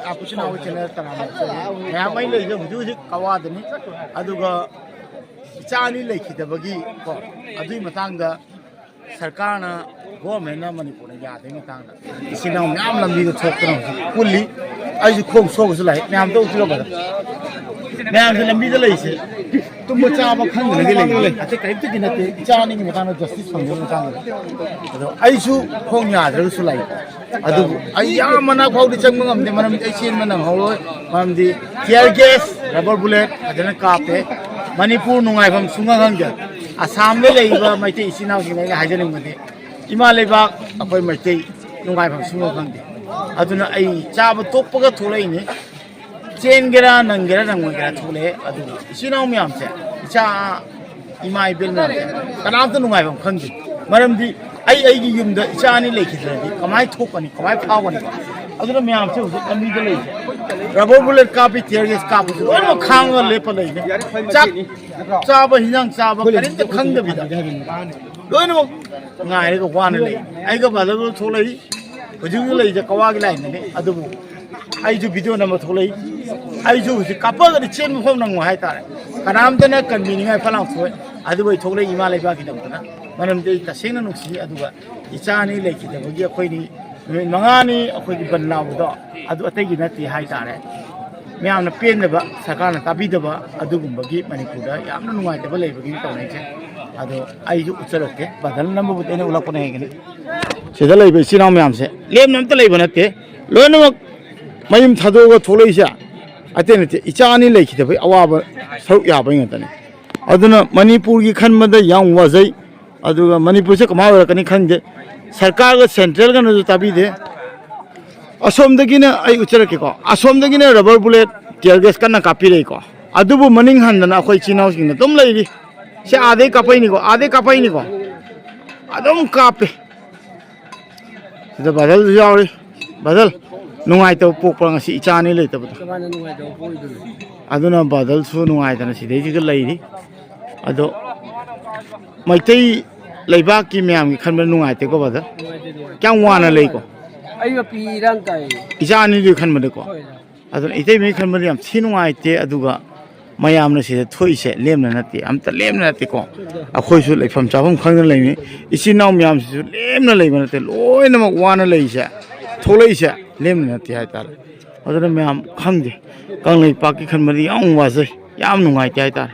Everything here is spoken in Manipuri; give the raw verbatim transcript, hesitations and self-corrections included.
ꯑꯩꯈꯣꯏ ꯏꯆꯤꯟ ꯏꯅꯥꯎꯒꯤ ꯆꯦꯅꯦꯜ ꯇꯔꯥꯃꯥꯊꯣꯏ ꯃꯌꯥꯝ ꯑꯃ ꯂꯩꯔꯤꯁꯦ ꯍꯧꯖꯤꯛ ꯍꯧꯖꯤꯛ ꯀꯋꯥꯗꯅꯤ꯫ ꯑꯗꯨꯒ ꯏꯆꯥ ꯑꯅꯤ ꯂꯩꯈꯤꯗꯕꯒꯤ ꯀꯣ, ꯑꯗꯨꯒꯤ ꯃꯇꯥꯡꯗ ꯁꯔꯀꯥꯔꯅ, ꯒꯣꯔꯃꯦꯟꯅ ꯃꯅꯤꯄꯨꯔꯗ ꯌꯥꯗꯕꯒꯤ ꯃꯇꯥꯡꯗ ꯏꯆꯤꯟ ꯏꯅꯥꯎ ꯃꯌꯥꯝ ꯂꯝꯕꯤꯗ ꯊꯣꯛꯇꯅ ꯍꯧꯖꯤꯛ ꯄꯨꯜꯂꯤ꯫ ꯑꯩꯁꯨ ꯈꯣꯡ ꯁꯣꯛꯑꯁꯨ ꯂꯥꯛꯏ꯫ ꯃꯌꯥꯝ ꯇꯧ ꯊꯤꯜꯂꯛꯄꯗ ꯃꯌꯥꯝꯁꯦ ꯂꯝꯕꯤꯗ ꯂꯩꯔꯤꯁꯦ ꯇꯨꯝꯕ ꯆꯥꯕ ꯈꯪꯗꯅꯗꯤ ꯂꯩ꯫ ꯑꯇꯩ ꯀꯔꯤꯝꯇꯒꯤ ꯅꯠꯇꯦ꯫ ꯏꯆꯥ ꯑꯅꯤꯒꯤ ꯃꯇꯥꯡꯗ ꯖꯁꯇꯤꯁ ꯐꯪꯗꯕꯒꯤ ꯃꯇꯥꯡꯗ꯫ ꯑꯗꯣ ꯑꯩꯁꯨ ꯈꯣꯡ ꯌꯥꯗ꯭ꯔꯒꯁꯨ ꯂꯥꯛꯏ꯫ ꯑꯗꯨꯕꯨ ꯑꯩ ꯌꯥꯝ ꯃꯅꯥꯛ ꯐꯥꯎꯗꯤ ꯆꯪꯕ ꯉꯝꯗꯦ, ꯃꯔꯝꯗꯤ ꯑꯩ ꯆꯦꯟꯕ ꯅꯪꯍꯧꯔꯣꯏ꯫ ꯃꯔꯝꯗꯤ tear gas, rubber bullet ꯐꯖꯅ ꯀꯥꯞꯄꯦ꯫ ꯃꯅꯤꯄꯨꯔ ꯅꯨꯡꯉꯥꯏꯐꯝ ꯁꯨꯡꯈꯪ ꯈꯪꯗꯦ꯫ ꯑꯁꯥꯝꯗ ꯂꯩꯔꯤꯕ ꯃꯩꯇꯩ ꯏꯆꯤꯟ ꯏꯅꯥꯎꯁꯤꯡꯗ ꯑꯩꯅ ꯍꯥꯏꯖꯅꯤꯡꯕꯗꯤ, ꯏꯃꯥ ꯂꯩꯕꯥꯛ ꯑꯩꯈꯣꯏ ꯃꯩꯇꯩ ꯅꯨꯡꯉꯥꯏꯐꯝ ꯁꯨꯡꯈꯪ ꯈꯪꯗꯦ꯫ ꯑꯗꯨꯅ ꯑꯩ ꯆꯥꯕ ꯇꯣꯛꯄꯒ ꯊꯣꯛꯂꯛꯏꯅꯤ꯫ ꯆꯦꯟꯒꯦꯔꯥ ꯅꯪꯒꯦꯔꯥ ꯅꯪꯉꯣꯏꯒꯦꯔꯥ ꯊꯣꯛꯂꯛꯑꯦ꯫ ꯑꯗꯨꯕꯨ ꯏꯆꯤꯟ ꯏꯅꯥꯎ ꯃꯌꯥꯝꯁꯦ, ꯏꯆꯥ ꯏꯃꯥ ꯏꯕꯦꯜ ꯃꯌꯥꯝꯁꯦ ꯀꯅꯥꯝꯇ ꯅꯨꯡꯉꯥꯏꯐꯝ ꯈꯪꯗꯦ꯫ ꯃꯔꯝꯗꯤ ꯑꯩ ꯑꯩꯒꯤ ꯌꯨꯝꯗ ꯏꯆꯥ ꯑꯅꯤ ꯂꯩꯈꯤꯗ꯭ꯔꯗꯤ ꯀꯃꯥꯏꯅ ꯊꯣꯛꯀꯅꯤ, ꯀꯃꯥꯏꯅ ꯐꯥꯎꯒꯅꯤ? ꯑꯗꯨꯅ ꯃꯌꯥꯝꯁꯦ ꯍꯧꯖꯤꯛ ꯂꯝꯕꯤꯗ ꯂꯩꯔꯤꯁꯦ, rubber bullet ꯀꯥꯞꯄꯤ, tear gas ꯀꯥꯞꯄꯁꯨ ꯂꯣꯏꯅꯃꯛ ꯈꯥꯡꯉꯒ ꯂꯦꯞꯄ ꯂꯩꯅꯦ꯫ ꯆꯥꯛ ꯆꯥꯕ, ꯍꯤꯟꯖꯥꯡ ꯆꯥꯕ ꯀꯔꯤꯝꯇ ꯈꯪꯗꯕꯤꯗ ꯂꯣꯏꯅꯃꯛ ꯉꯥꯏꯔꯒ ꯋꯥꯅ ꯂꯩ꯫ ꯑꯩꯒ ꯕ꯭ꯔꯗꯔꯒ ꯊꯣꯛꯂꯛꯏ꯫ ꯍꯧꯖꯤꯛ ꯍꯧꯖꯤꯛ ꯂꯩꯔꯤꯁꯦ ꯀꯋꯥꯒꯤ ꯂꯥꯏꯟꯗꯅꯤ꯫ ꯑꯗꯨꯕꯨ ꯑꯩꯁꯨ ꯚꯤꯗꯤꯑꯣ ꯅꯝꯕ ꯊꯣꯛꯂꯛꯏ꯫ ꯑꯩꯁꯨ ꯍꯧꯖꯤꯛ ꯀꯥꯞꯄꯒꯗꯤ ꯆꯦꯟꯕ ꯐꯥꯎ ꯅꯪꯉꯣꯏ ꯍꯥꯏꯇꯥꯔꯦ꯫ ꯀꯅꯥꯝꯇꯅ ꯀꯟꯕꯤꯅꯤꯡꯉꯥꯏ ꯐꯠ ꯂꯥꯎ ꯊꯣꯛꯑꯣꯏ꯫ ꯑꯗꯨꯕꯨ ꯑꯩ ꯊꯣꯛꯂꯛꯏ ꯏꯃꯥ ꯂꯩꯕꯥꯛꯀꯤꯗꯃꯛꯇꯅ꯫ ꯃꯔꯝꯗꯤ ꯑꯩ ꯇꯁꯦꯡꯅ ꯅꯨꯡꯁꯤ꯫ ꯑꯗꯨꯒ ꯏꯆꯥ ꯑꯅꯤ ꯂꯩꯈꯤꯗꯕꯒꯤ ꯑꯩꯈꯣꯏꯅꯤ ꯅꯨꯃꯤꯠ ꯃꯉꯥꯅꯤ ꯑꯩꯈꯣꯏꯒꯤ ꯕꯟ ꯂꯥꯎꯕꯗꯣ, ꯑꯗꯨ ꯑꯇꯩꯒꯤ ꯅꯠꯇꯦ ꯍꯥꯏꯇꯥꯔꯦ꯫ ꯃꯌꯥꯝꯅ ꯄꯦꯟꯗꯕ, ꯁꯔꯀꯥꯔꯅ ꯇꯥꯕꯤꯗꯕ, ꯑꯗꯨꯒꯨꯝꯕꯒꯤ ꯃꯅꯤꯄꯨꯔꯗ ꯌꯥꯝꯅ ꯅꯨꯡꯉꯥꯏꯇꯕ ꯂꯩꯕꯒꯤꯅꯤ ꯇꯧꯅꯩꯁꯦ꯫ ꯑꯗꯣ ꯑꯩꯁꯨ ꯎꯠꯆꯔꯛꯀꯦ, ꯕ꯭ꯔꯗꯔꯅ ꯅꯝꯕꯕꯨꯗꯤ ꯑꯩꯅ ꯎꯠꯂꯛꯄꯅꯦ ꯍꯥꯏꯒꯅꯤ꯫ ꯁꯤꯗ ꯂꯩꯕ ꯏꯆꯤꯜ ꯏꯅꯥꯎ ꯃꯌꯥꯝꯁꯦ ꯂꯦꯝꯅ ꯑꯝꯇ ꯂꯩꯕ ꯅꯠꯇꯦ, ꯂꯣꯏꯅꯃꯛ ꯃꯌꯨꯝ ꯊꯥꯗꯣꯛꯑꯒ ꯊꯣꯛꯂꯛꯏꯁꯦ ꯑꯇꯩ ꯅꯠꯇꯦ, ꯏꯆꯥ ꯑꯅꯤ ꯂꯩꯈꯤꯗꯕꯒꯤ ꯑꯋꯥꯕ ꯁꯔꯨꯛ ꯌꯥꯕꯩ ꯉꯥꯛꯇꯅꯤ꯫ ꯑꯗꯨꯅ ꯃꯅꯤꯄꯨꯔꯒꯤ ꯈꯟꯕꯗ ꯌꯥꯝ ꯋꯥꯖꯩ꯫ ꯑꯗꯨꯒ ꯃꯅꯤꯄꯨꯔꯁꯦ ꯀꯃꯥꯏꯅ ꯑꯣꯏꯔꯛꯀꯅꯤ ꯈꯪꯗꯦ꯫ ꯁꯔꯀꯥꯔꯒ ꯁꯦꯟꯇ꯭ꯔꯦꯜꯒꯅꯁꯨ ꯇꯥꯕꯤꯗꯦ꯫ ꯑꯁꯣꯝꯗꯒꯤꯅ ꯑꯩ ꯎꯠꯆꯔꯛꯀꯦꯀꯣ, ꯑꯁꯣꯝꯗꯒꯤꯅ rubber bullet, tear gas ꯀꯟꯅ ꯀꯥꯞꯄꯤꯔꯛꯏꯀꯣ꯫ ꯑꯗꯨꯕꯨ ꯃꯅꯤꯡ ꯍꯟꯗꯅ ꯑꯩꯈꯣꯏ ꯏꯆꯤꯜ ꯏꯅꯥꯎꯁꯤꯡꯅ ꯑꯗꯨꯝ ꯂꯩꯔꯤ꯫ ꯁꯤ ꯑꯥꯗꯩ ꯀꯥꯞꯄꯛꯏꯅꯤꯀꯣ, ꯑꯥꯗꯩ ꯀꯥꯞꯄꯛꯏꯅꯤꯀꯣ꯫ ꯑꯗꯨꯝ ꯀꯥꯞꯄꯦ꯫ ꯁꯤꯗ ꯕ꯭ꯔꯗꯔꯁꯨ ꯌꯥꯎꯔꯤ꯫ ꯕ꯭ꯔꯗꯔ, ꯅꯨꯡꯉꯥꯏꯇꯕ ꯄꯣꯛꯄ꯭ꯔꯥ ꯉꯁꯤ ꯏꯆꯥ ꯑꯅꯤ ꯂꯩꯇꯕꯗꯣ? ꯀꯃꯥꯏꯅ ꯅꯨꯡꯉꯥꯏꯇꯕ ꯄꯣꯛꯏꯗꯨꯅꯣ? ꯑꯗꯨꯅ ꯕ꯭ꯔꯗꯔꯁꯨ ꯅꯨꯡꯉꯥꯏꯇꯅ ꯁꯤꯗꯩꯁꯤꯗ ꯂꯩꯔꯤ꯫ ꯑꯗꯣ ꯃꯩꯇꯩ ꯂꯩꯕꯥꯛꯀꯤ ꯃꯌꯥꯝꯒꯤ ꯈꯟꯕꯗ ꯅꯨꯡꯉꯥꯏꯇꯦꯀꯣ ꯕ꯭ꯔꯗꯔ? ꯅꯨꯡꯉꯥꯏꯇꯦ, ꯅꯨꯡꯉꯥꯏꯇꯦ꯫ ꯀꯌꯥꯝ ꯋꯥꯅ ꯂꯩꯀꯣ? ꯑꯩ ꯃꯄꯤ ꯏꯔꯥꯡ ꯀꯥꯏ꯫ ꯏꯆꯥ ꯑꯅꯤꯗꯨꯒꯤ ꯈꯟꯕꯗꯀꯣ꯫ ꯍꯣꯏ꯫ ꯑꯗꯨꯅ ꯏꯇꯩꯃꯒꯤ ꯈꯟꯕꯗꯤ ꯌꯥꯝ ꯊꯤ ꯅꯨꯡꯉꯥꯏꯇꯦ꯫ ꯑꯗꯨꯒ ꯃꯌꯥꯝꯅ ꯁꯤꯗ ꯊꯣꯛꯏꯁꯦ ꯂꯦꯝꯅ ꯅꯠꯇꯦ, ꯑꯝꯇ ꯂꯦꯝꯅ ꯅꯠꯇꯦꯀꯣ꯫ ꯑꯩꯈꯣꯏꯁꯨ ꯂꯩꯐꯝ ꯆꯥꯐꯝ ꯈꯪꯗꯅ ꯂꯩꯅꯤ꯫ ꯏꯆꯤꯟ ꯏꯅꯥꯎ ꯃꯌꯥꯝꯁꯤꯁꯨ ꯂꯦꯝꯅ ꯂꯩꯕ ꯅꯠꯇꯦ, ꯂꯣꯏꯅꯃꯛ ꯋꯥꯅ ꯂꯩꯁꯦ, ꯊꯣꯛꯂꯛꯏꯁꯦ ꯂꯦꯝꯅ ꯅꯠꯇꯦ ꯍꯥꯏꯇꯥꯔꯦ꯫ ꯑꯗꯨꯅ ꯃꯌꯥꯝ ꯈꯪꯗꯦ, ꯀꯪꯂꯩꯄꯥꯛꯀꯤ ꯈꯟꯕꯗꯤ ꯌꯥꯝ ꯋꯥꯖꯩ, ꯌꯥꯝ ꯅꯨꯡꯉꯥꯏꯇꯦ ꯍꯥꯏꯇꯥꯔꯦ꯫